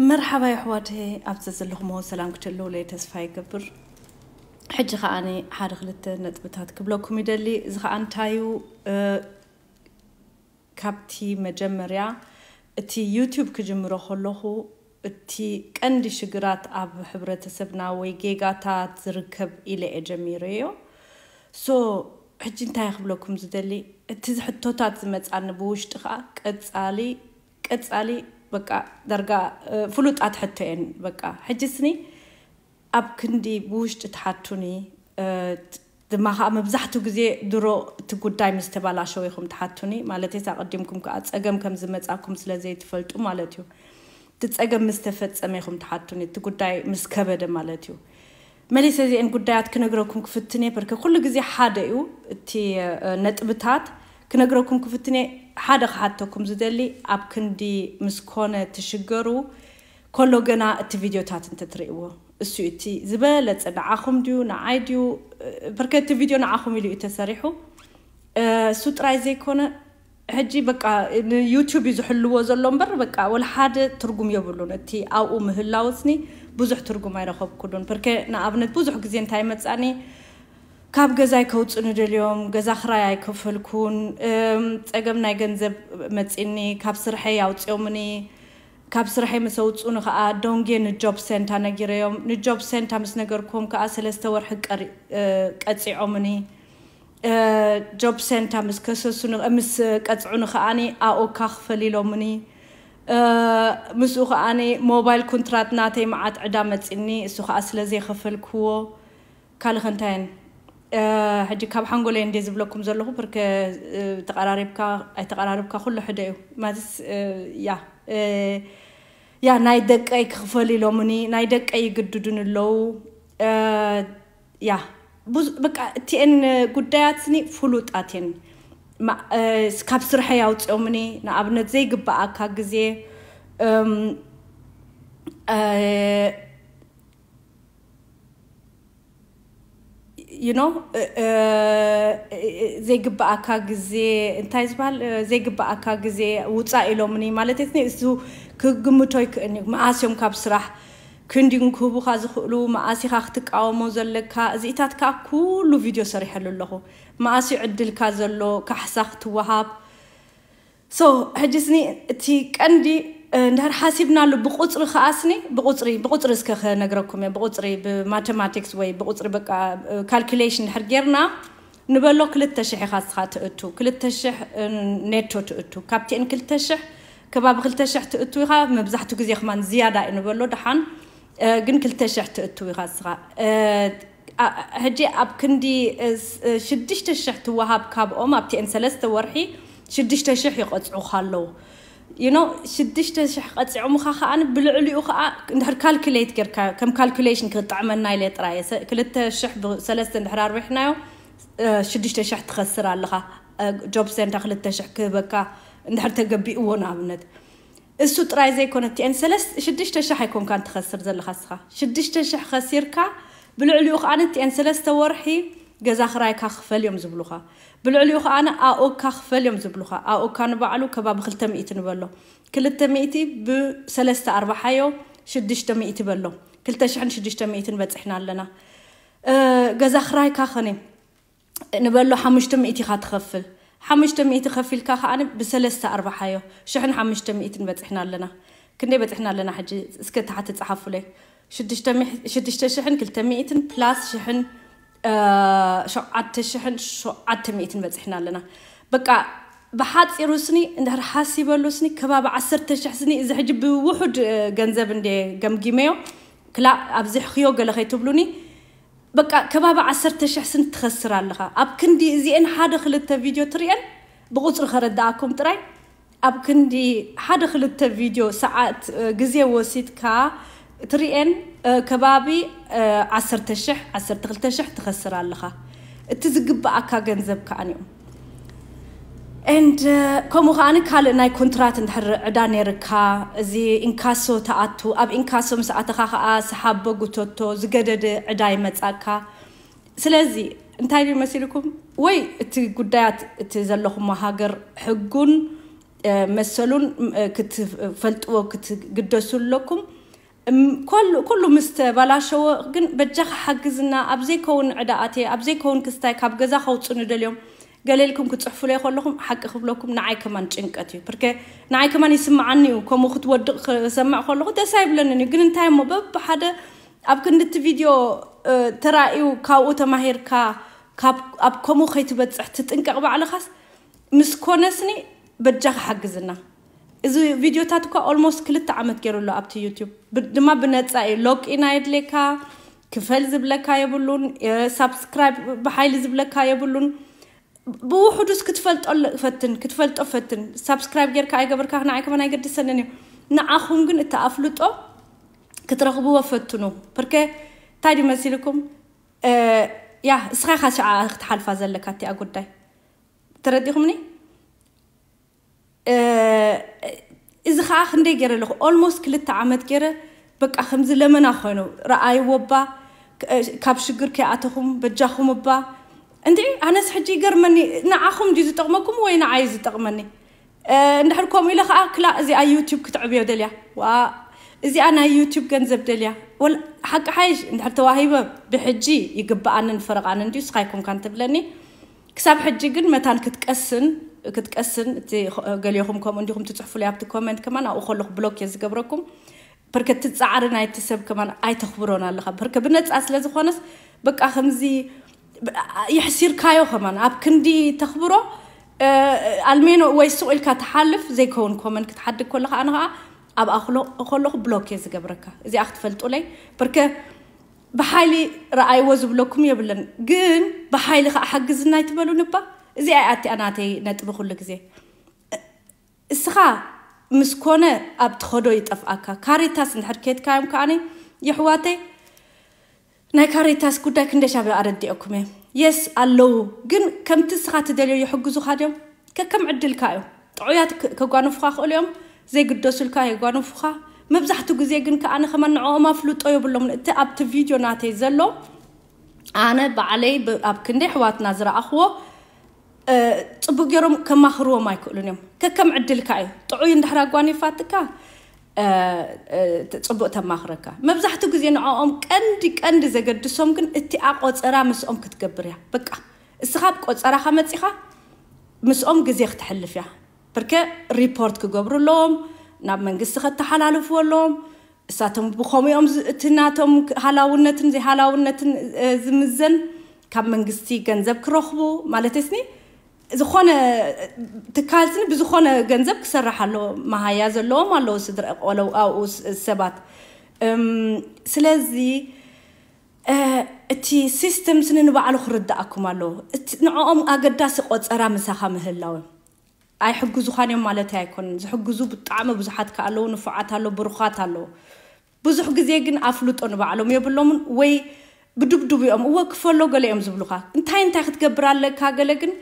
መርሓባ የሕዋተይ፣ ኣብ ዘዘለኹሞ ሰላም ክትህልውለይ ተስፋ ይገብር። ሕጂ ከኣ ሓደ ክልተ ነጥብታት ክብለኩም ይደሊ። እዚ ከኣ እንታይ እዩ? ካብቲ መጀመርያ እቲ ዩቲዩብ ክጅምሮ ከለኹ እቲ ቀንዲ ሽግራት ኣብ ሕብረተሰብና ወይ ጌጋታት ዝርከብ ኢለ እየ ጀሚረዮ። ሶ ሕጂ እንታይ ክብለኩም ዝደሊ፣ እቲ ሕቶታት ዝመጻኒ ብውሽጢ ከኣ ቀጻሊ ቀጻሊ በቃ ዳርጋ ፍሉጣት ሕቶ እየን። በቃ ሕጂ ስኒ ኣብ ክንዲ ብውሽጢ ትሓቱኒ፣ ድማ ከዓ መብዛሕትኡ ግዜ ድሮ እቲ ጉዳይ ምስ ተባላሸው ኢኹም ትሓቱኒ። ማለት ኣቀዲምኩም ከዓ ፀገም ከም ዝመፃኩም ስለ ዘይትፈልጡ ማለት እዩ። እቲ ፀገም ምስ ተፈፀመ ኢኹም ትሓቱኒ፣ እቲ ጉዳይ ምስ ከበደ ማለት እዩ። መሊሰ እዚአን ጉዳያት ክነግረኩም ክፍትን እየ። በርከ ኩሉ ግዜ ሓደ እዩ እቲ ነጥብታት ክነግረኩም ክፍትን እየ። ሓደ ክሓተኩም ዝደሊ፣ ኣብ ክንዲ ምስ ኮነ ትሽገሩ ከሎ ገና እቲ ቪድዮታት እንተትርእይዎ፣ እሱ እቲ ዝበለጸ ንዓኹም ድዩ ንዓይ ድዩ? በርከ እቲ ቪድዮ ንዓኹም ኢሉ እዩ ተሰሪሑ። እሱ ጥራይ ዘይኮነ ሕጂ በቃ ንዩቲዩብ እዩ ዝሕልዎ ዘሎ እምበር በቃ ወላ ሓደ ትርጉም የብሉን። እቲ ኣብኡ ምህላውስኒ ብዙሕ ትርጉም ኣይረኸብኩሉን። በርከ ንኣብነት ብዙሕ ግዜ እንታይ መጻኒ፣ ካብ ገዛይ ከውፅኡኒ ደልዮም፣ ገዛ ክራይ ኣይከፈልኩን። እም፣ ፀገም ናይ ገንዘብ መፂኒ፣ ካብ ስርሐይ ኣውፅኦምኒ። ካብ ስርሐይ ምስ ኣውፅኡኒ ከዓ ዶንጌ ንጆብ ሴንታ ነጊረዮም። ንጆብ ሴንታ ምስ ነገርኩዎም ከዓ ሰለስተ ወርሒ ቀሪ-፣ እ፣ ቀፂዖምኒ። እ፣ ጆብ ሴንታ ምስ ከሰሱኒ፣ ምስ ቀፅዑኒ ከዓኒ ኣኦካ ክፈል ኢሎምኒ። እ፣ ምስኡ ከዓኒ ሞባይል ኮንትራት ናተይ መዓት ዕዳ መፂኒ፣ እሱ ከዓ ስለ ዘይኸፈልክዎ። ካልእ ከ እንታይ እየን? እ፣ ሕጂ ካብ ሓንጎለይ እንድየ ዝብለኩም ዘለኹ፣ ብርከ፣ እ፣ ተቐራሪብካ ኣይተቐራርብካ ኩሉ ሕደ እዩ። ማለትስ፣ እ፣ ያ፣ እ፣ ያ፣ ናይ ደቀይ ክኽፈል ኢሎምኒ፣ ናይ ደቀይ ይግድዱን ኣለዉ። እ፣ ያ፣ ብዙ፣ በቃ፣ እቲኤን ጉዳያት ስኒ ፍሉጣት እየን። ማ-፣ እ፣ ካብ ስርሐይ ኣውፅኦምኒ፣ ንኣብነት ዘይግበኣካ ግዜ፣ እም፣ እ፣ you know፣ እ፣ እ፣ ዘይግበኣካ ግዜ፣ እንታይ ዝበሃል፣ እ፣ ዘይግበኣካ ግዜ ውፃእ ኢሎምኒ ማለት እዩ። እሱ ክግምቶ ይክእልኒ። መኣስ እዮም ካብ ስራሕ ክንዲን ክህቡኻ ዝኽእሉ፣ መኣስ ኢኻ ክትቃወሞ ዘለካ። እዚኢታት ከዓ ኩሉ ቪድዮ ሰሪሐሉ ኣለኹ። መኣስ እዩ ዕድልካ ዘሎ፣ ካሕሳ ክትወሃብ። ሶ፣ ሕጂ ስኒ እቲ ቀንዲ፣ እ፣ እንድሕር ሓሲብናሉ ብቁፅሪ ከኣ ስኒ፣ ብቁፅሪ፣ ብቁፅሪ እስከ ክነግረኩም እየ፣ ብቁፅሪ፣ ብማቴማቲክስ ወይ ብቁፅሪ በቃ፣ እ፣ ካልኩሌሽን እንድሕር ጌርና ንበሎ ክልተ ሽሕ ኢኻ እስኻ ትእቱ፣ ክልተ ሽሕ፣ እ፣ ኔቶ ትእቱ። ካብቲኤን ክልተ ሽሕ፣ ከባቢ ክልተ ሽሕ ትእቱ ኢኻ፣ መብዛሕትኡ ግዜ ከማን ዝያዳ እዩ ንበሎ ደሓን፣ እ፣ ግን ክልተ ሽሕ ትእቱ ኢኻ እስኻ። እ፣ ኣ-፣ ሕጂ ኣብ ክንዲ፣ እ፣ ስ-፣ እ፣ ሽዱሽተ ሽሕ ትወሃብ ካብኦም ኣብቲኤን ሰለስተ ወርሒ ሽዱሽተ ሽሕ ይቐጽዑኻ ኣለዉ። You know፣ ሽዱሽተ ሽሕ ቀጺዖምኻ ከኣ ብልዕሊኡ ከኣ እንድሕር ካልኩሌት ጌርካ፣ ከም ካልኩሌሽን ክጥዕመና ኢለ ጥራይ እየ። ሰ-፣ ክልተ ሽሕ ብሰለስተ እንድሕር ኣርቢሕናዮ፣ እ፣ ሽዱሽተ ሽሕ ትኸስር ኣለኻ። እ፣ ጆብ ሴንታ ክልተ ሽሕ ክህበካ እንድሕር ተገቢእዎ ንኣብነት። እሱ ጥራይ ዘይኮነ፣ እቲኤን ሰለስተ፣ ሽዱሽተ ሽሕ ኣይኮንካን ትኸስር ዘለኻ እስኻ። ሽዱሽተ ሽሕ ከሲርካ፣ ብልዕሊኡ ከኣ እቲኤን ሰለስተ ወርሒ ገዛ ክራይካ ክፈል እዮም ዝብሉኻ። ብልዕሊኡ ከኣ ኣኦካ ክፈል እዮም ዝብሉኻ። ኣኦካ ንባዕሉ ከባቢ ክልተ ሚእቲ ንበሎ። ክልተ ሚእቲ ብሰለስተ ኣርባሓዮ፣ ሽዱሽተ ሚእቲ በሎ። ክልተ ሽሕን ሽዱሽተ ሚእትን በጺሕና ኣለና። እ፣ ገዛ ክራይካ ኸነ ንበሎ ሓሙሽተ ሚእቲ ኢኻ ትኸፍል። ሓሙሽተ ሚእቲ ከፊልካ ከኣ ብሰለስተ ኣርባሓዮ፣ ሽሕን ሓሙሽተ ሚእትን በጺሕና ኣለና። ክንደይ በጺሕና ኣለና ሕጂ? እስከ ታሕቲ ጸሓፉለይ። ሽዱሽተ ሚእቲ፣ ሽዱሽተ ሽሕን ክልተ ሚእትን ፕላስ ሽሕን፣ እ፣ ሸውዓተ ሽሕን ሸውዓተ ሚእትን በጺሕና ኣለና። በቃ ብሓጺሩ ስኒ እንድሕር ሓሲበሉ ስኒ ከባቢ ዓሰርተ ሽሕ ስኒ፣ እዚ ሕጂ ብውሑድ፣ እ፣ ገንዘብ እንደ ገምጊመዮ፣ ክላ ኣብዚሕኽዮ ገለ ከይትብሉኒ፣ በቃ ከባቢ ዓሰርተ ሽሕ ስኒ ትኸስር ኣለኻ። ኣብ ክንዲ እዚኤን ሓደ ክልተ ቪድዮ ትሪኤን፣ ብቁጽሪ ከረድኣኩም ጥራይ፣ ኣብ ክንዲ ሓደ ክልተ ቪድዮ ሰዓት፣ እ፣ ግዜ ወሲድካ ትሪኤን ከባቢ ዓሰርተ ሽሕ ዓሰርተ ክልተ ሽሕ ትኸስር ኣለኻ። እቲ ዝግብኣካ ገንዘብ ከኣ ንዮም and ከምኡ ከኣ ካልእ ናይ ኮንትራት እንድሕር ዕዳ ነርካ፣ እዚ ኢንካሶ ተኣቱ፣ ኣብ ኢንካሶ ምስ ኣተኻ ከኣ ሰሓቦ ጉተቶ ዝገደደ ዕዳ ይመጻካ። ስለዚ እንታይ ድዩ መሲልኩም? ወይ እቲ ጉዳያት እቲ ዘለኹሞ ሃገር ሕጉን መሰሉን ክትፈልጥዎ ክትግደሱ ኣለኩም። ኩሉ ምስ ተባላሸወ ግን በጃኻ ሓግዝና፣ ኣብ ዘይከውን ዕዳ ኣትየ፣ ኣብ ዘይከውን ክስታይ ካብ ገዛ ከውፅኑ ደልዮም ገሌልኩም ክፅሕፉለይ ከለኹም ሓቂ ክብለኩም ንዓይ ከማን ጭንቀት እዩ። ብርከ ንዓይ ከማን ይስምዓኒ እዩ። ከምኡ ክትወድቕ ክሰምዕ ከለኹ ደስ ኣይብለንን እዩ። ግን እንታይ እሞ በብሓደ ኣብ ክንድቲ ቪድዮ ተራእዩ ካብኡ ተማሂርካ ኣብ ከምኡ ከይትበፅሕ ትጥንቀቕ ባዕልኻስ ምስ ኮነስኒ በጃኻ ሓግዝና። እዚ ቪድዮታት እኳ ኦልሞስት ክልተ ዓመት ገይሩ ኣሎ ኣብቲ ዩቲዩብ ድማ ብነፃ እዩ። ሎግ ኢና የድልየካ፣ ክፈል ዝብለካ የብሉን። ሳብስክራይብ ብሓይሊ ዝብለካ የብሉን። ብውሕዱስ ክትፈልጦ ፈትን ክትፈልጦ ፈትን። ሳብስክራይብ ጌርካ ኣይገበርካ ንዓይ ከመን ኣይገድሰንን እዩ። ንዓኹም ግን እቲ ኣፍልጦ ክትረኽብዎ ፈትኑ። ብርከ እንታይ ድዩ መሲልኩም? ያ እስኻ ኢኻ ሽዓ ክትሓልፋ ዘለካ እቲኣ ጉዳይ። ተረዲኹምኒ? እዚ ከዓ ክንደይ ገይረ ኣለኹ? ኦልሞስት ክልተ ዓመት ገይረ። በቃ ከምዚ ለመና ኮይኑ ረኣይዎ እባ፣ ካብ ሽግር ከይኣተኹም በጃኹም እባ። እንዲ ኣነስ ሕጂ ይገርመኒ፣ ንዓኹም ድዩ ዝጠቕመኩም ወይ ንዓይ ዝጠቕመኒ? እንድሕር ከምኡ ኢለ ከዓ ክላ እዚኣ ዩቲዩብ ክትዕብዮ ደልያ ዋ፣ እዚኣ ናይ ዩቲዩብ ገንዘብ ደልያ ሓቂ ሓይሽ እንድሕር ተዋሂበ ብሕጂ ይግብኣንን ፈረቓንን ድዩ ስኻ ይኮንካን ትብለኒ። ክሳብ ሕጂ ግን መታን ክትቀስን ክትቀስን እቲ ገሊኹም ከምኡ እንዲኹም ትፅሕፉለይ ኣብቲ ኮመንት ከማን ኣብኡ ከለኹ ብሎክ እየ ዝገብረኩም። ብርከቲ ፃዕሪ ናይቲ ሰብ ከማን ኣይተኽብሮን ኣለኻ። ብርከ ብነፃ ስለ ዝኾነስ በቃ ከምዚ የሕሲርካዮ ከማን ኣብ ክንዲ ተኽብሮ ኣልሜኖ ወይ ሱቕ ኢልካ ትሓልፍ ዘይከውን ኮመንት ክትሓድግ ከለኻ ኣነ ከዓ ኣብኣ ከለኹ ብሎክ እየ ዝገብረካ። እዚኣ ክትፈልጡለይ ብርከ ብሓይሊ ረኣይዎ ዝብለኩም የብለን፣ ግን ብሓይሊ ከዓ ሓግዝና ኣይትበሉን እባ። እዚኣ እያ እቲኣ ናተይ ነጥቢ ኩሉ ግዜ። እስኻ ምስ ኮነ ኣብ ትኸዶ ይጠፍኣካ። ካሬታስ እንድሕር ኬድካዮም ከዓኒ የሕዋተይ ናይ ካሬታስ ጉዳይ ክንደሻብ ኣረዲኦኩም እየ። የስ ኣለዉ፣ ግን ከምቲ እስኻ ትደልዮ ይሕግዙኻ ድዮም? ከከም ዕድልካ እዮም። ጥዑያት ከጓንፉኻ ክእሉ እዮም፣ ዘይግደሱልካ የጓንፉኻ። መብዛሕትኡ ግዜ ግን ከኣ ንኸማን ንዕኦም ኣፍልጦ የብሎምን። እቲ ኣብቲ ቪድዮ ናተይ ዘሎ ኣነ ባዕለይ ኣብ ክንደይ ኣሕዋትና ዝረኣኽዎ ጽቡቅ ገይሮም ከማኽርዎም ኣይክእሉን እዮም። ከከም ዕድልካ እዩ። ጥዑይ እንድሕር ኣጓኒፋትካ ጽቡቅ ተማኽረካ። መብዛሕትኡ ግዜ ንዕኦም ቀንዲ ቀንዲ ዘገድሶም ግን እቲኣ ቆጸራ ምስኦም ክትገብር እያ። በቃ እስኻ ኣብ ቆጸራኻ መጺኻ ምስኦም ግዜ ክተሕልፍ እያ። ብርከ ሪፖርት ክገብሩ ኣለዎም፣ ናብ መንግስቲ ከተሓላልፍዎ ኣለዎም። እሳቶም ብኸምኡ እዮም ዝ- እቲ ናቶም ሃላውነትን ዘይሃላውነትን እ፣ ዝምዘን ካብ መንግስቲ ገንዘብ ክረኽቡ ማለት ስኒ ዝኾነ ትካል ስኒ ብዝኾነ ገንዘብ ክሰርሕ ኣለዎ። መሃያ ዘለዎም ኣለዎ ስድራ ቆለው ኣብኡ ስ- ሰባት እም፣ ስለዚ እ፣ እቲ ሲስተም ስኒ ንባዕሉ ክርዳእኩም ኣለዎ። እቲ ንዕኦም ኣገዳሲ ቆፀራ ምሳኻ ምህላው ኣይሕግዙኻን እዮም ማለት ኣይኮነን። ዝሕግዙ ብጣዕሚ ብዙሓት ከ ኣለዉ፣ ንፉዓት ኣለዉ፣ ብሩኻት ኣለዉ። ብዙሕ ግዜ ግን ኣፍልጦ ንባዕሎም የብሎምን ወይ ብድብድቡ እዮም። እወ ክፈሎ ገለ እዮም ዝብሉኻ። እንታይ እንታይ ክትገብር ኣለካ ገለ ግን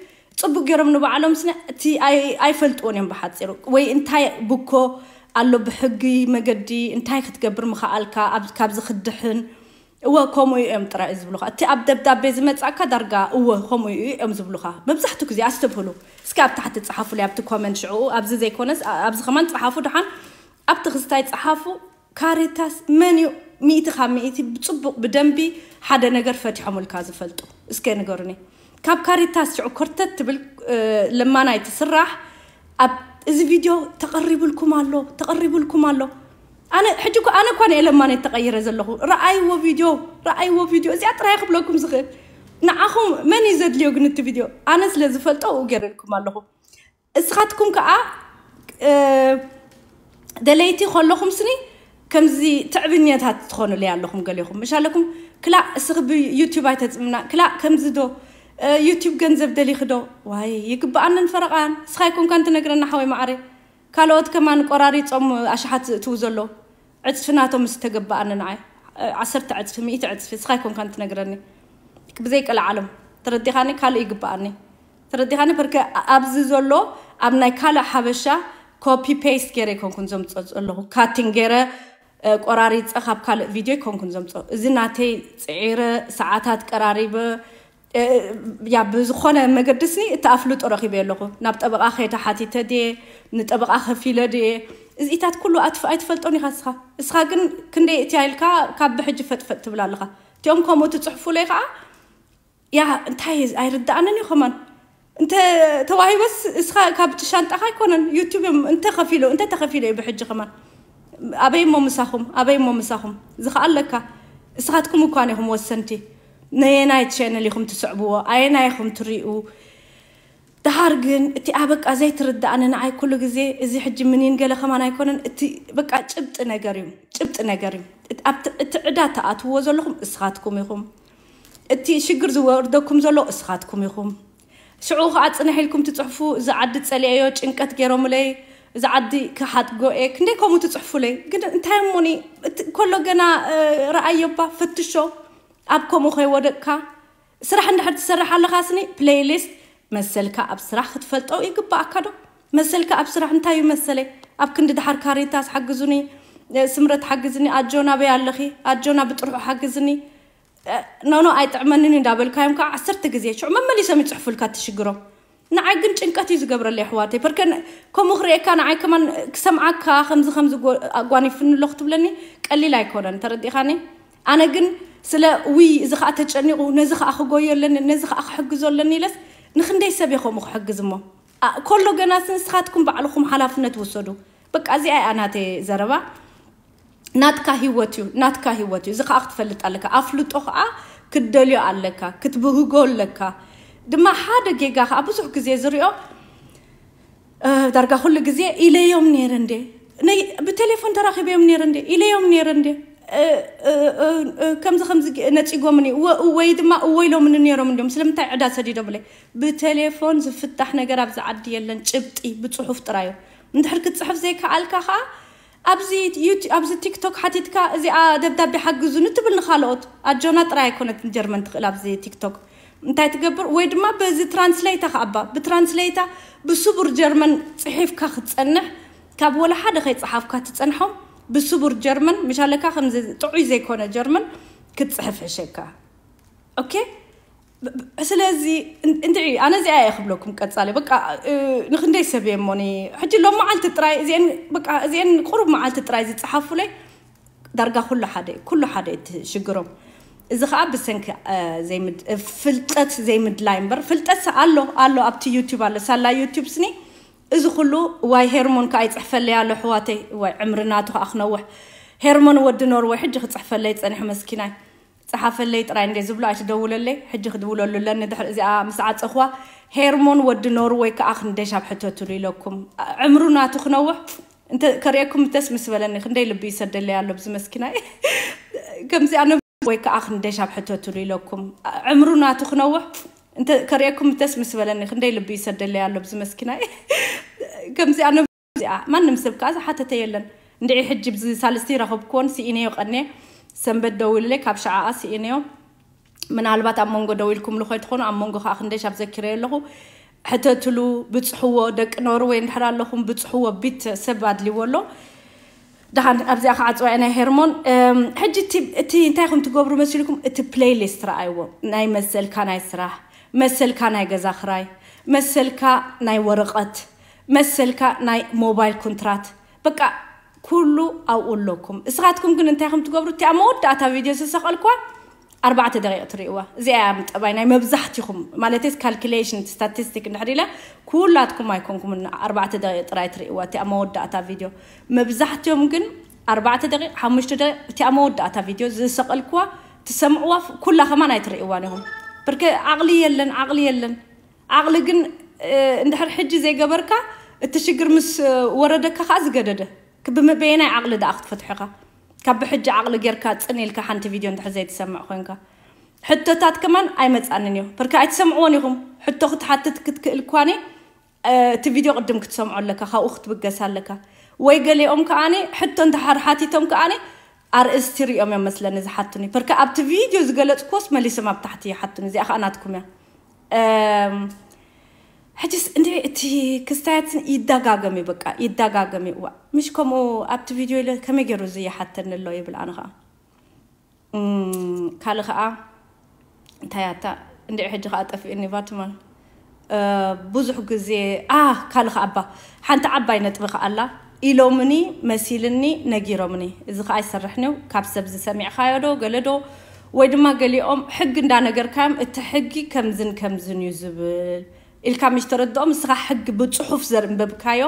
ጽቡቅ ገይሮም ንባዕሎም ስነ እቲ ኣይ- ኣይፈልጥዎን እዮም ብሓጺሩ። ወይ እንታይ ብኮ ኣሎ ብሕጊ መገዲ እንታይ ክትገብር ምኽኣልካ ኣብ- ካብዚ ክድሕን እወ ከምኡ እዮም ጥራይ ዝብሉኻ። እቲ ኣብ ደብዳቤ ዝመጻካ ዳርጋ እወ ከምኡ እዩ እዮም ዝብሉኻ። መብዛሕትኡ ግዜ ኣስተብህሉ። እስኪ ኣብ ታሕቲ ጸሓፉለይ ኣብቲ ኮመንት ሽዑ ኣብዚ ዘይኮነስ ኣ- ኣብዚ ከማን ጸሓፉ ደሓን ኣብቲ ክስታይ ጸሓፉ። ካሬታስ መን እዩ ሚእቲ ካብ ሚእቲ ብጽቡቕ ብደንቢ ሓደ ነገር ፈቲሖምልካ ዝፈልጡ? እስከ ንገሩኒ። ካብ ካሬታስ ሽዑ ኮርተት ትብል እ፣ ለማናይ ትስራሕ ኣብ እዚ ቪድዮ ተቐሪቡልኩም ኣሎ ተቐሪቡልኩም ኣሎ። ኣነ ሕጂ እኮ ኣነ እኳ ንኤ ለማናይ ተቐይረ ዘለኹ። ረኣይዎ ቪድዮ ረኣይዎ ቪድዮ እዚኣ ጥራይ ክብለኩም ዝኽእል። ንዓኹም መን እዩ ዘድልዮ ግን እቲ ቪድዮ? ኣነ ስለ ዝፈልጦ ኣብኡ ገይረልኩም ኣለኹ። እስኻትኩም ከዓ እ፣ ደለይቲ ከለኹም ስኒ ከምዚ ትዕብኛታት ትኾኑለይ ኣለኹም ገሊኹም። ምሽ ኣለኩም ክላእ እስኺ ብዩቲዩብ ኣይተፅምና ክላእ ከምዚ ዶ እ፣ ዩቲዩብ ገንዘብ ደሊኺ ዶ? ዋይ ይግብኣንን ፈረቓን እስኻ ይኮንካን ትነግረና ሓወይ ማዓረ። ካልኦት ከማን ቆራሪፆም ኣሽሓት ዝእትዉ ዘሎ ዕፅፊ ናቶም ምስ ተገበኣኒ ንዓይ፣ እ፣ ዓሰርተ ዕፅፊ፣ ሚእቲ ዕፅፊ፣ እስኻ ኣይኮንካን ትነግረኒ። ብዘይቀልዓለም፣ ተረዲኻኒ? ካልእ ይግበኣኒ። ተረዲኻኒ? በርከ ኣብዚ ዘሎ ኣብ ናይ ካልእ ሓበሻ ኮፒ ፔስት ገይረ ኣይኮንኩን ዘምፅኦ ዘለኹ። ካቲንግ ገይረ፣ እ፣ ቆራሪፀ ካብ ካልእ ቪድዮ ኣይኮንኩን ዘምፅኦ። እዚ ናተይ ፅዒረ፣ ሰዓታት ቀራሪበ፣ እ፣ ያ ብዝኾነ መገዲ ስኒ እቲ ኣፍልጦ ረኺበ ኣለኹ። ናብ ጠበቓ ከይደ ሓቲተ ድየ፣ ንጠበቓ ከፊለ ድየ፣ እዚኢታት ኩሉ ኣትፍ-፣ ኣይትፈልጦን ኢኻ እስኻ። እስኻ ግን ክንደይ እትያ ኢልካ ካብ ብሕጂ ፈጥፈጥ ትብል ኣለኻ። እቲኦም ከምኡ ትጽሕፉለይ ኸዓ፣ ያ እንታይ ኣይርድኣንን እዩ ከማን። እንተ ተዋሂበስ እስኻ ካብ ሻንጣኻ ኣይኮነን፣ ዩቱብ እዮም እንተ ከፊሎ፣ እንተ ተኸፊሎ እዩ ብሕጂ ከማን። ኣበይ እሞ ምሳኹም፣ ኣበይ እሞ ምሳኹም። እዚ ኸዓ ኣለካ። እስኻትኩም እኳን ኢኹም ወሰንቲ። ነየናይ ቻነል ኢኹም ትስዕብዎ፣ ኣየናይ ኢኹም ትሪኡ። ደሓር ግን እቲ ኣበቃ ዘይትርድኣኒ ንዓይ ኩሉ ግዜ፣ እዚ ሕጂ ምኒን ገለ ከማን ኣይኮነን፣ እቲ በቃ ጭብጢ ነገር እዩ፣ ጭብጢ ነገር እዩ። እቲ ኣብቲ፣ እቲ ዕዳ ትኣትውዎ ዘለኹም እስኻትኩም ኢኹም። እቲ ሽግር ዝወርደኩም ዘሎ እስኻትኩም ኢኹም። ሽዑ ኸዓ ጽንሕ ኢልኩም ትጽሕፉ፣ እዚ ዓዲ ጸሊኤዮ፣ ጭንቀት ገይሮምለይ፣ እዚ ዓዲ ክሓድጎ እየ፣ ክንደይ ከምኡ ትጽሕፉለይ። ግን እንታይ እሞኒ፣ እቲ ከሎ ገና፣ እ፣ ረኣዮባ፣ ፈትሾ፣ ኣብ ከምኡ ከይወደቅካ። ስራሕ እንድሕር ትሰርሕ ኣለኻ ስኒ፣ ፕሌይሊስት መሰልካ ኣብ ስራሕ ክትፈልጦ ይግባኣካ ዶ? መሰልካ ኣብ ስራሕ እንታይ እዩ መሰለይ? ኣብ ክንዲ ደሓር ካሪታስ ሓግዙኒ፣ እ፣ ስምረት ሓግዝኒ፣ ኣጆና በይ ኣለኺ፣ ኣጆና ብጥርሑ ሓግዝኒ። እ፣ ኖ፣ ኖ፣ ኣይጥዕመንን እዩ እንዳበልካዮም ከዓ ዓሰርተ ግዜ ሽዑ መመሊሶም ይጽሕፉልካ ትሽግሮም። ንዓይ ግን ጭንቀት እዩ ዝገብረለይ ኣሕዋተይ። በርከ ን-፣ ከምኡ ክርእየካ ንዓይ ከማን ክሰምዓካ ከምዚ ከምዚ ጎ-፣ ኣጓኒፍኒ ኣሎ ክትብለኒ ቀሊል ኣይኮነን። ተረዲኻኒ? ኣነ ግን ስለ ውይ፣ እዚ ኸዓ ተጨኒቑ፣ ነዚ ኸዓ ክጎዮ ኣለኒ፣ ነዚ ኸዓ ክሕግዞ ኣለኒ ኢለስ ንኽንደይ ሰብ እየ ከምኡ ክሕግዝ እሞ? ኣ-፣ ከሎ ገናስ ንስኻትኩም ባዕልኹም ሓላፍነት ውሰዱ። በቃ እዚኣ እያ ናተይ ዘረባ። ናትካ ህይወት እዩ፣ ናትካ ህይወት እዩ። እዚ ኸዓ ክትፈልጥ ኣለካ። ኣፍልጦ ኸዓ ክትደልዮ ኣለካ፣ ክትብህጎ ኣለካ። ድማ ሓደ ጌጋ ኸዓ ብዙሕ ግዜ ዝሪኦ፣ እ፣ ዳርጋ ኩሉ ግዜ ኢለዮም ነይረ እንዴ፣ ነይ-፣ ብቴሌፎን ተራኺበዮም ነይረ እንዴ፣ ኢለዮም ነይረ እንዴ፣ እ፣ እ፣ እ፣ እ፣ ከምዚ ከምዚ ገ-፣ ነጺጎምኒ፣ ወ-፣ ወይ ድማ እወ ኢሎምኒ ነይሮም እንዲዮም፣ ስለምንታይ ዕዳ ሰዲዶምለይ? ብቴሌፎን ዝፍታሕ ነገር ኣብዚ ዓዲ የለን፣ ጭብጢ ብጽሑፍ ጥራይ እዩ። እንድሕር ክትጽሕፍ ዘይከኣልካ ኸኣ ኣብዚ ዩቲ-፣ ኣብዚ ቲክቶክ ሓቲትካ እዚኣ ደብዳቤ ሓግዙኒ ትብል ንኻልኦት። ኣጆና ጥራይ ኣይኮነትን ጀርመን ትኽእል ኣብዚ ቲክቶክ። እንታይ ትገብር? ወይ ድማ በዚ ትራንስሌታ ከኣባ፣ ብትራንስሌታ ብስቡር ጀርመን ጽሒፍካ ክትጸንሕ፣ ካብ ወላ ሓደ ከይጸሓፍካ ትጸንሖም፣ ብስቡር ጀርመን፣ ምሻለካ ከምዚ ጥዑይ ዘይኮነ ጀርመን ክትጽሕፍ ሕሸካ። ኦኬ? ብ-፣ ብ-፣ ስለዚ እን-፣ እንድዒ፣ ኣነ እዚኣ እየ ክብለኩም ቀጻሊ። በቃ፣ እ፣ ንኽንደይ ሰብ እየ እሞኒ፣ ሕጂ ሎም መዓልቲ ጥራይ እዚአን፣ በቃ፣ እዚአን ቁሩብ መዓልቲ ጥራይ ዝጸሓፉለይ፣ ዳርጋ ኩሉ ሓደ፣ ኩሉ ሓደ እዩ እቲ ሽግሮም። እዚ ኸኣ ብሰንኪ፣ እ፣ ዘይምድ-፣ እ፣ ፍልጠት ዘይምድላይ እምበር፣ ፍልጠት ኣሎ፣ ኣሎ፣ ኣብቲ ዩቲዩብ ኣሎ፣ ሳላ ዩቲዩብ ስኒ። እዚ ኩሉ ዋይ ሄርሞን ከኣ ይጽሕፈለይ ኣሎ፣ ኣሕዋተይ፣ ዋይ ዕምሪ ናቱ ከኣ ክነውሕ። ሄርሞን ወዲ ኖርወይ ሕጂ ክጽሕፈለይ ጸኒሑ መስኪናይ። ጸሓፈለይ ጥራይ እንዴ ዝብሎ ኣይትደውለለይ፣ ሕጂ ክድውለሉ ኣለኒ ድሕሪ እዚኣ ምስ ዓጸኽዋ። ሄርሞን ወዲ ኖርወይ ከኣ ክንደይ ሻብ ሕተትሉ ኢለኩም። ዕምሩ ናቱ ክነውሕ እንተ ከርእየኩም ደስ ምስ በለኒ፣ ክንደይ ልቢ ይሰደለይ ኣሎ ብዚ መስኪናይ። ከምዚ ኣነ ወይ ከኣ ክንደይ ሻብ ሕተትሉ ኢለኩም። ዕምሩ ናቱ ክነውሕ እንተ ከርእየኩም ደስ ምስ በለኒ፣ ክንደይ ልቢ ይሰደለይ ኣሎ ብዚ መስኪናይ። ከምዚ ኣነ እዚኣ ማንም ሰብ ከኣ ዝሓተተ የለን። እንድዒ ሕጂ ብዚ ሳልስቲ ረኸብክዎን ስኢነዮ ቀንየ፣ ሰንበት ደዊሉለይ ካብ ሸዓኣ ስኢነዮ። ምናልባት ኣብ መንጎ ደዊልኩምሉ ከይትኾኑ፣ ኣብ መንጎ ከኣ ክንደይ ሻብ ዘኪረዮ ኣለኹ። ሕተትሉ፣ ብጽሕዎ፣ ደቂ ኖርወይ እንድሕር ኣለኹም ብጽሕዎ፣ ቢት ሰብ ኣድልዎ ኣሎ። ደሓን ኣብዚኣ ክዓጽዋ እየ ናይ ሄርሞን። እም፣ ሕጂ እቲ፣ እቲ እንታይ ኢኹም ትገብሩ መሲልኩም? እቲ ፕሌይሊስት ረኣይዎ። ናይ መሰልካ ናይ ስራሕ፣ መሰልካ ናይ ገዛ ክራይ፣ መሰልካ ናይ ወረቐት፣ መሰልካ ናይ ሞባይል ኮንትራት፣ በቃ ኩሉ ኣብኡ ኣለኩም። እስኻትኩም ግን እንታይ ኢኹም ትገብሩ? እቲኣ መወዳእታ ቪድዮ ዝሰቐልኳ ኣርባዕተ ደቂቕ ትርእይዋ። እዚኣ እያ ጠባይ ናይ መብዛሕትኹም፣ ማለትስ ካልኩሌሽን፣ ስታቲስቲክ እንድሕር ኢለ፣ ኩላትኩም ኣይኮንኩምን ኣርባዕተ ደቂቕ ጥራይ ትርእይዋ፣ እቲኣ መወዳእታ ቪድዮ። መብዛሕትኦም ግን ኣርባዕተ ደቂቕ፣ ሓሙሽተ ደቂቕ፣ እቲኣ መወዳእታ ቪድዮ ዝሰቐልኩዋ ትሰምዕዋ፣ ኩላ ከማን ኣይትርእይዋን ኢኹም። ብርክ ዓቕሊ የለን፣ ዓቕሊ የለን። ዓቕሊ ግን፣ እ፣ እንድሕር ሕጂ ዘይገበርካ፣ እቲ ሽግር ምስ፣ እ፣ ወረደካ ከኣ ዝገደደ። ክብም-፣ በየናይ ዓቕሊ ደኣ ክትፈትሖ ኢኻ? ካብ ብሕጂ ዓቕሊ ጌርካ ጽን ኢልካ ሓንቲ ቪድዮ እንድሕር ዘይትሰምዕ ኮንካ። ሕቶታት ከማን ኣይመጻንን እዩ። ብርክ ኣይትሰምዕዎን ኢኹም። ሕቶ ክትሓትት ክትክእል እኳኒ፣ እ፣ እቲ ቪድዮ ቅድም ክትሰምዖ ኣለካ፣ ካብኡ ክትብገስ ኣለካ። ወይ ገሊኦም ከኣኒ ሕቶ እንተሓር ሓቲቶም ከኣኒ ኣርእስቲ ሪኦም እዮም መስለኒ ዝሓቱኒ። በርከ ኣብቲ ቪድዮ ዝገለጽኩዎስ መሊሶም ኣብ ታሕቲ ይሓቱኒ። እዚኣ ከኣ ናትኩም እያ። እም፣ ሕጅስ እንዲ እቲ ክስታያትን ይደጋገም እዩ፣ በቃ ይደጋገም እዩ። እዋ፣ ምሽ ከምኡ ኣብቲ ቪድዮ ኢለ ከመይ ገይሩ እዚ ይሓተኒ ኣሎ ይብል ኣነ ኸኣ። እም፣ ካልእ ኸኣ እንታይ ኣታ እንዲ ሕጂ ኸኣ ጠፊእኒ ቫትማን። እ፣ ብዙሕ ግዜ፣ ኣ፣ ካልእ ኸኣ እባ ሓንቲ ዓባይ ነጥቢ ኸኣ ኣላ። ኢሎምኒ፣ መሲልኒ፣ ነጊሮምኒ። እዚ ኸኣ ይሰርሕን እዩ። ካብ ሰብ ዝሰሚዕካዮ ዶ፣ ገለ ዶ፣ ወይ ድማ ገሊኦም ሕጊ እንዳነገርካዮም እቲ ሕጊ ከምዝን ከምዝን እዩ ዝብል ኢልካ ምሽ ተረድኦም። ንስኻ ሕጊ ብጽሑፍ ዘንበብካዮ፣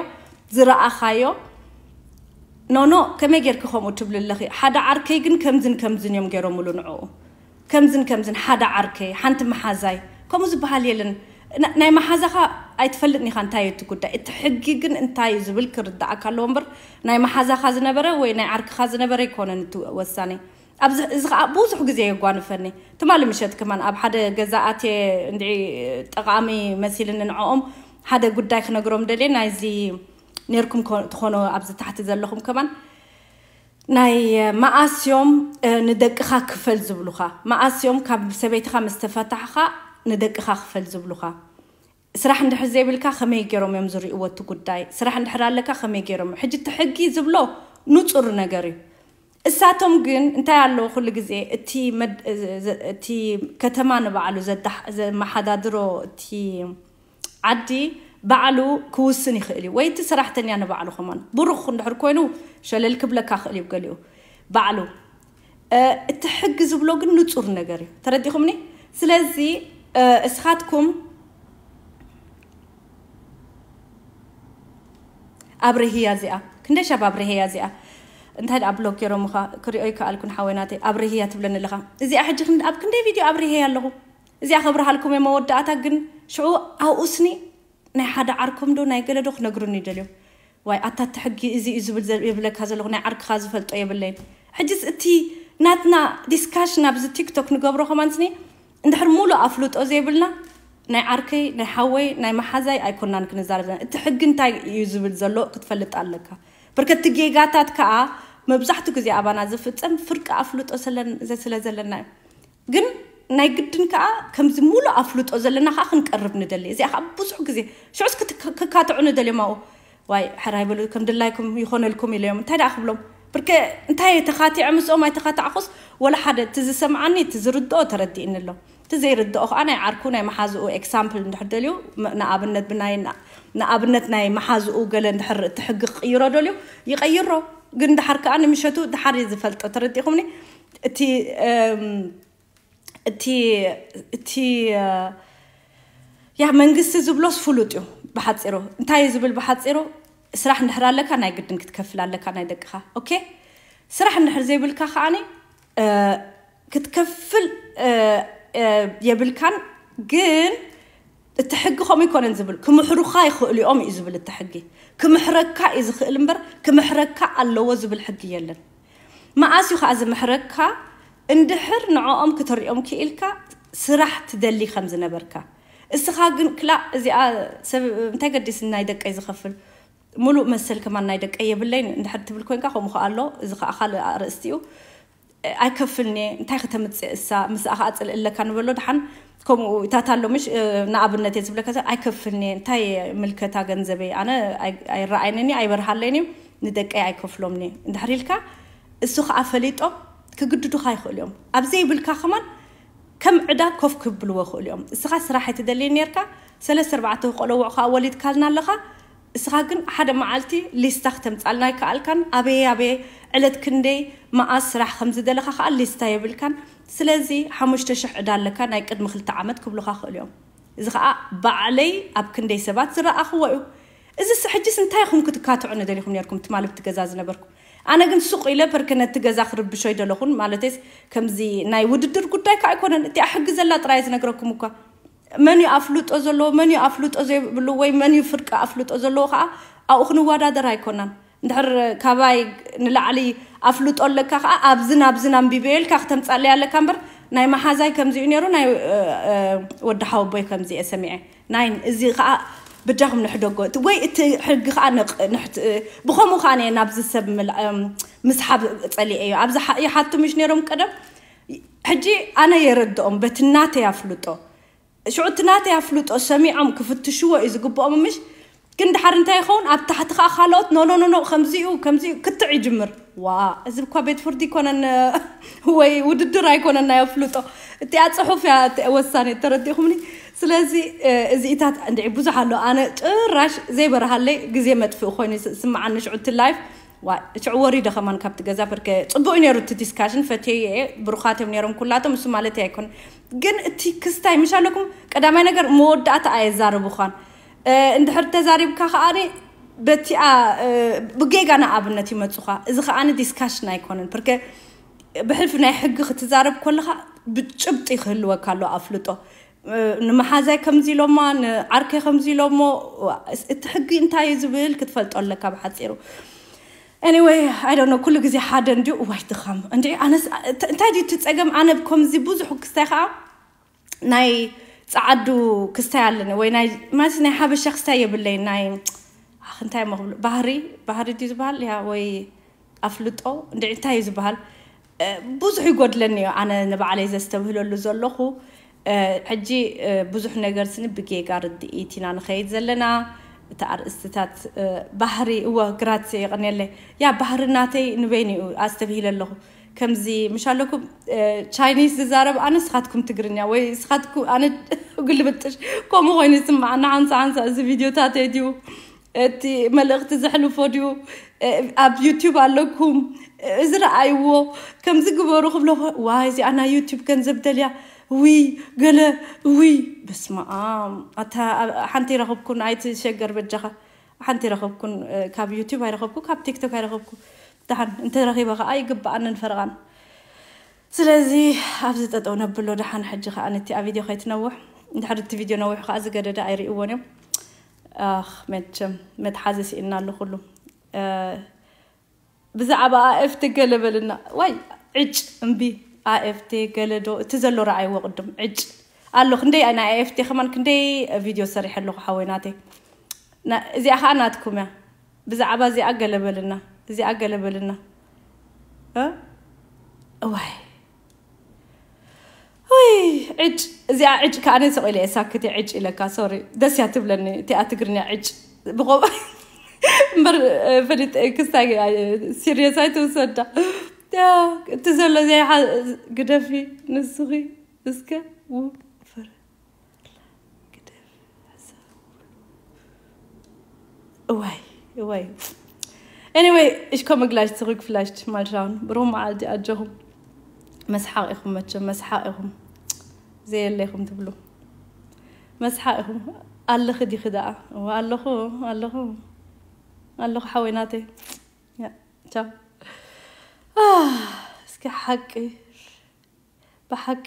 ዝረኣኻዮ፣ ኖ፣ ኖ፣ ከመይ ጌርኪ ከምኡ ትብሊ ኣለኺ? ሓደ ዓርከይ ግን ከምዝን ከምዝን እዮም ገይሮምሉ ንዕኡ። ከምዝን ከምዝን ሓደ ዓርከይ፣ ሓንቲ መሓዛይ፣ ከምኡ ዝበሃል የለን። ና-፣ ናይ መሓዛኻ ኣይትፈልጥን ኢኻ እንታይ እዩ እቲ ጉዳይ። እቲ ሕጊ ግን እንታይ እዩ ዝብል ክርድኣካ ኣለዎ እምበር፣ ናይ መሓዛኻ ዝነበረ ወይ ናይ ዓርክኻ ዝነበረ ኣይኮነን እቲ ወሳኒ። ኣብዚ፣ እዚ ኸኣ ብዙሕ ግዜ የጓንፈኒ። ትማሊ ምሸት ከማን ኣብ ሓደ ገዛ ኣትየ እንድዒ ጠቓሚ መሲልኒ ንዕኦም ሓደ ጉዳይ ክነግሮም ደልየ። ናይዚ ኔርኩም ኮ-፣ ትኾኑ ኣብዚ ታሕቲ ዘለኹም ከማን ናይ መኣስዮም፣ እ፣ ንደቅኻ ክፈል ዝብሉኻ፣ መኣስዮም ካብ ሰበይትኻ ምስ ተፈታሕኻ ንደቅኻ ክፈል ዝብሉኻ። ስራሕ እንድሕር ዘይብልካ ከመይ ገይሮም እዮም ዝርእይዎ እቲ ጉዳይ? ስራሕ እንድሕር ኣለካ ከመይ ገይሮም? ሕጂ እቲ ሕጊ ዝብሎ ንጹር ነገር እዩ። እሳቶም ግን እንታይ ኣለዎ ኩሉ ግዜ እቲ መድ-፣ እ፣ ዘ-፣ እቲ ከተማ ንባዕሉ ዘዳሕ-፣ ዘመሓዳድሮ እቲ ዓዲ ባዕሉ ክውስን ይኽእል እዩ። ወይ እቲ ሰራሕተኛ ንባዕሉ ከማን ብሩኽ እንድሕር ኮይኑ ሸለል ክብለካ ክእል እዩ ገሊኡ ባዕሉ። እ፣ እቲ ሕጊ ዝብሎ ግን ንጹር ነገር እዩ። ተረዲኹምኒ? ስለዚ፣ እ፣ እስኻትኩም ኣብርህያ እዚኣ፣ ክንደይ ሻብ ኣብርህያ እዚኣ፣ እንታይ ደኣ ብሎክ ገይሮምኻ ክሪኦ ይከኣልኩን ሓወይ ናተይ፣ ኣብርህያ ትብለኒ ኣለኻ። እዚኣ ሕጂ ክን-፣ ኣብ ክንደይ ቪድዮ ኣብርህያ ኣለኹ። እዚኣ ከብርሃልኩም እየ መወዳእታ፣ ግን ሽዑ ኣብኡስኒ ናይ ሓደ ዓርኮም ዶ ናይ ገለ ዶ ክነግሩኒ ደልዮም። ዋይ፣ ኣታ እቲ ሕጊ እዚ እዩ ዝብል ዘ-፣ የብለካ ዘለኹ፣ ናይ ዓርክኻ ዝፈልጦ የብለይን። ሕጅስ እቲ ናትና ዲስካሽን ኣብዚ ቲክቶክ ንገብሮ ከማን ስኒ፣ እንድሕር ሙሉእ ኣፍልጦ ዘይብልና፣ ናይ ዓርከይ፣ ናይ ሓወይ፣ ናይ መሓዛይ ኣይኮናን ክንዛረብ ዘለና። እቲ ሕጊ እንታይ እዩ ዝብል ዘሎ ክትፈልጥ ኣለካ። በርከቲ ጌጋታት ከኣ መብዛሕትኡ ግዜ ኣባና ዝፍጸም ፍርቂ ኣፍልጦ ስለን-፣ ስለ ዘለና እዩ። ግን ናይ ግድን ከኣ ከምዚ ሙሉእ ኣፍልጦ ዘለና ከኣ ክንቀርብ ንደሊ። እዚኣ ከኣ ብዙሕ ግዜ ሽዑስ ክት-፣ ክካትዑ ንደልዮም ኣብኡ። ዋይ፣ ሕራይ በሉ፣ ከም ድላይኩም ይኾነልኩም ኢለዮም። እንታይ ደኣ ክብሎም? ብርከ እንታይ ተኻቲዐ ምስኦም ኣይተኻታዕኹስ፣ ወላ ሓደ እቲ ዝሰምዓኒ፣ እቲ ዝርድኦ ተረዲእኒ ኣሎ። እቲ ዘይርድኦ ከኣ ናይ ዓርኩ፣ ናይ መሓዝኡ ኤክሳምፕል እንድሕር ደልዩ፣ ም-፣ ንኣብነት ብናይ፣ ን-፣ ንኣብነት ናይ መሓዝኡ ገለ እንድሕር እቲ ሕጊ ክቕይሮ ደልዩ፣ ይቐይሮ። ግን ድሓር ከኣ ንምሸቱ ድሓር እዩ ዝፈልጦ። ተረዲእኹምኒ? እቲ፣ እም፣ እቲ፣ እቲ፣ እ፣ ያ መንግስቲ ዝብሎስ ፍሉጥ እዩ። ብሓጺሩ፣ እንታይ እዩ ዝብል ብሓጺሩ? ስራሕ እንድሕር ኣለካ ናይ ግድን ክትከፍል ኣለካ ናይ ደቅኻ። ኦኬ? ስራሕ እንድሕር ዘይብልካ ከኣኒ፣ እ፣ ክትከፍል፣ እ፣ እ፣ የብልካን፣ ግን እቲ ሕጊ ከምኡ ይኮነን ዝብል። ክምሕሩኻ ይኽእሉ እዮም እዩ ዝብል እቲ ሕጊ። ክምሕረካ እዩ ዝኽእል እምበር፣ ክምሕረካ ኣለዎ ዝብል ሕጊ የለን። መኣስ እዩ ከኣ ዝምሕረካ? እንድሕር ንዕኦም ክትሪኦም ክኢልካ ስራሕ ትደሊ ከም ዝነበርካ። እስኻ ግን ክላእ እዚኣ ሰብ እንታይ ገዲስ ናይ ደቀይ ዝኸፍል? ሙሉእ መሰል ከማን ናይ ደቀይ የብለይን እንድሕር ትብል ኮንካ ከምኡ ከኣ ኣሎ። እዚ ከኣ ካልእ ኣርእስቲ እዩ። ኣይከፍልኒ፣ እንታይ ከተምጽእ እሳ? ምስኣ ከኣ ጽልእ ኣለካ ንበሎ። ደሓን ከምኡ ኢታት ኣሎ ምሽ፣ እ፣ ንኣብነት እየ ዝብለካ ዘ-፣ ኣይከፍልኒ፣ እንታይ ምልከታ ገንዘበይ? ኣነ ኣይ-፣ ኣይረኣየንን እዩ፣ ኣይበርሃለይን እዩ፣ ንደቀይ ኣይከፍሎምኒ እንድሕር ኢልካ፣ እሱ ከኣ ፈሊጦም ክግድዱኻ ይኽእሉ እዮም። ኣብ ዘይብልካ ከማን ከም ዕዳ ኮፍ ክብልዎ ይኽእሉ እዮም። እስኻ ስራሕ ኣይትደልይን ኔርካ፣ ሰለስተ ኣርባዕተ ቆለውዕ ከኣ ወሊድካልና ኣለኻ። እስኻ ግን ሓደ መዓልቲ ሊስታ ክተምጻልና ኣይከኣልካን። ኣበየ፣ ኣበየ፣ ዕለት ክንደይ፣ መኣስ ስራሕ ከም ዝደለኻ ከኣ ሊስታ የብልካን። ስለዚ ሓሙሽተ ሽሕ ዕዳ ኣለካ ናይ ቅድሚ ክልተ ዓመት ክብሉኻ ክእሉ እዮም። እዚ ከኣ ባዕለይ ኣብ ክንደይ ሰባት ዝረኣኽዎ እዩ። እዚ ስ-፣ ሕጅስ እንታይ ኢኹም ክትካትዑ ንደሊኹም ኔርኩም ትማሊ ኣብቲ ገዛ ዝነበርኩም? ኣነ ግን ሱቕ ኢለ ፐርከ ነቲ ገዛ ክርብሾ ኣይደለኹን። ማለተይስ ከምዚ ናይ ውድድር ጉዳይ ከኣ ኣይኮነን። እቲኣ ሕጊ ዘላ ጥራይ ዝነግረኩም እኳ። መን እዩ ኣፍልጦ ዘለዎ፣ መን እዩ ኣፍልጦ ዘይብሉ፣ ወይ መን እዩ ፍርቂ ኣፍልጦ ዘለዎ ከኣ ኣብኡ ክንወዳደር ኣይኮናን። እንድሕር ካባይ ንላዕሊ ኣፍልጦ ኣለካ ከኣ ኣብዝን ኣብዝን ኣንቢበዮ ኢልካ ክተምጻለይ ኣለካ እምበር፣ ናይ መሓዛይ ከምዚ እዩ ነይሩ፣ ናይ፣ እ፣ እ፣ ወዲ ሓወቦይ ከምዚ እየ ሰሚዐ። ናይን፣ እዚ ከኣ ብጃኹም ንሕደጎ እቲ ወይ እቲ ሕጊ ከዓ ንቕ- ንሕት- ብኸምኡ ከዓ እየ ናብዚ ሰብ ምል- እም፣ ምስሓብ ፀሊኤ እዩ። ኣብዚ ሓ- ይሓቱ ምሽ ነይሮም ቀደም። ሕጂ ኣነ የረድኦም በቲ ናተይ ኣፍልጦ ሽዑ እቲ ናተይ ኣፍልጦ ሰሚዖም ክፍትሽዎ እዩ ዝግብኦም ምሽ። ግን ድሓር እንታይ ይኸውን ኣብ ታሕቲ ከዓ ካልኦት ኖኖኖኖ ከምዚኡ ከምዚኡ ክትዕ ይጅምር። ዋ፣ እዚ እኳ ቤት ፍርዲ ኣይኮነን ወይ ውድድር ኣይኮነን ናይ ኣፍልጦ። እቲኣ ፅሑፍ እያ እቲ ወሳኔ፣ ተረዲእኹምኒ? ስለዚ እዚኢታት እንድዒ ብዙሕ ኣሎ። ኣነ ጭራሽ ዘይበርሃለይ ግዜ መጥፍእ ኮይኑ ይስምዓኒ ሽዑ እቲ ላይፍ። ዋ፣ ሽዑ ወሪደ ከማን ካብቲ ገዛ፣ በርከ ፅቡቅ እዩ ነይሩ እቲ ዲስካሽን፣ ፈትየ እየ። ብሩኻት እዮም ነይሮም ኩላቶም፣ እሱ ማለት ኣይኮን። ግን እቲ ክስታይ ምሽ ኣለኩም ቀዳማይ ነገር መወዳእታ ኣየዛርብኳን። እንድሕር ተዛሪብካ ከዓኒ በቲኣ ብጌጋ ንኣብነት ይመፁኻ። እዚ ከዓኒ ዲስካሽን ኣይኮነን፣ ብርከ ብሕልፊ ናይ ሕጊ ክትዛረብ ከለኻ ብጭብጢ ክህልወካ ኣሎ ኣፍልጦ። ንመሓዛይ ከምዚ ኢሎማ፣ ንዓርከይ ከምዚ ኢሎሞ፣ እቲ ሕጊ እንታይ እዩ ዝብል ክትፈልጦ ኣለካ ብሓፂሩ። Anyway, I don't know፣ ኩሉ ግዜ ሓደ እንዲዩ። እዋይ ድኻም እንዲ ኣነስ እንታይ ድዩ እቲ ፀገም? ኣነ ከምዚ ብዙሕ ክስታይ ከዓ ናይ ፀዓዱ ክስታይ ኣለኒ ወይ ናይ ማለት ናይ ሓበሻ ክስታይ የብለይ። ናይ ኣኽ እንታይ እሞ ክብሉ ባህሪ ባህሪ ድዩ ዝበሃል ያ ወይ ኣፍልጦ እንዲ እንታይ እዩ ዝበሃል? ብዙሕ ይጎድለኒ እዩ ኣነ ንባዕለይ ዘስተብህለሉ ዘለኹ። ሕጂ ብዙሕ ነገር ስኒ ብጌጋ ርድኢት ኢና ንኸይድ ዘለና። እቲ ኣርእስትታት ባህሪ እወ ግራት የቐንየለይ። ያ ባህሪ ናተይ ንበይኑ እዩ ኣስተብሂለ ኣለኹ። ከምዚ ምሽ ኣለኩም ቻይኒዝ ዝዛረብ ኣነ ስኻትኩም ትግርኛ ወይ ስኻትኩም ኣነ ግልብጥሽ ከምኡ ኮይኑ ይስምዓና። ሓንሳ ሓንሳ እዚ ቪድዮታት ድዩ እቲ መልእኽቲ ዘሕልፎ ድዩ? ኣብ ዩቲዩብ ኣለኩም እዚ ረኣይዎ ከምዚ ግበሩ ክብሎ፣ ዋይ እዚኣ ናይ ዩቲዩብ ገንዘብ ደልያ ውይ ገለ ውይ በስመ ኣብ ኣታ ሓንቲ ይረኽብኩን ኣይትሸገር በጃኻ ሓንቲ ይረኽብኩን ካብ ዩቲዩብ ኣይረኸብኩ ካብ ቲክቶክ ኣይረኸብኩ ደሓን እንተረኺበ ከዓ ይግብኣንን ፈረቓን። ስለዚ ኣብዚ ጠጠው ነብሎ ደሓን። ሕጂ ከዓ ነቲ ኣብ ቪድዮ ከይትነውሕ እንድሕር እቲ ቪድዮ ነዊሑ ከዓ ዝገደደ ኣይርእይዎን እዮም። ኣኽ መቸም መትሓዚ ስኢና ኣሎ ኩሉ። ብዛዕባ ኣኤፍቲ ገለ በልና ዋይ ዕጭ እምቢ ኣኤፍቲ ገለ ዶ እቲ ዘሎ ረኣይዎ ቅድም ዕጭ ኣሎ ክንደይ ናይ ኣኤፍቲ ከማን ክንደይ ቪድዮ ሰሪሐ ኣለኹ ሓወይ ናተይ። እዚኣ ከዓ ናትኩም እያ። ብዛዕባ እዚኣ ገለ በልና እዚኣ ገለ በልና። እዋይ ወይ ዕጭ እዚኣ ዕጭ ከዓነ ስቕ ኢለ እየ ሳክት እየ ዕጭ ኢለካ ሶሪ ደስ እያ ትብለኒ እቲኣ ትግርኛ ዕጭ ብቆ እምበር ፈሊጥ ክስታይ ሲሪየስ ኣይትውሰዳ እቲ ዘሎ እዚኣ ግደፊ ንስኺ እስከ ውፍር እዋይ እዋይ anyway ich komme gleich zurück vielleicht mal schauen ብሩህ መዓልቲ ኣጆኹም። መስሓቕ ኢኹም መቸም መስሓቕ ኢኹም። ዘየለ ኢኹም ትብሉ መስሓቕ ኢኹም። ኣለኺ ዲኺ ደኣ? እዋ ኣለኹ ኣለኹ ኣለኹ ሓወይ ናተይ። ቻው። እስኪ ሓቂ ብሓቂ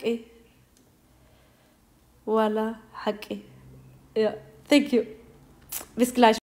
ዋላ ሓቂ። Thank you። Bis gleich።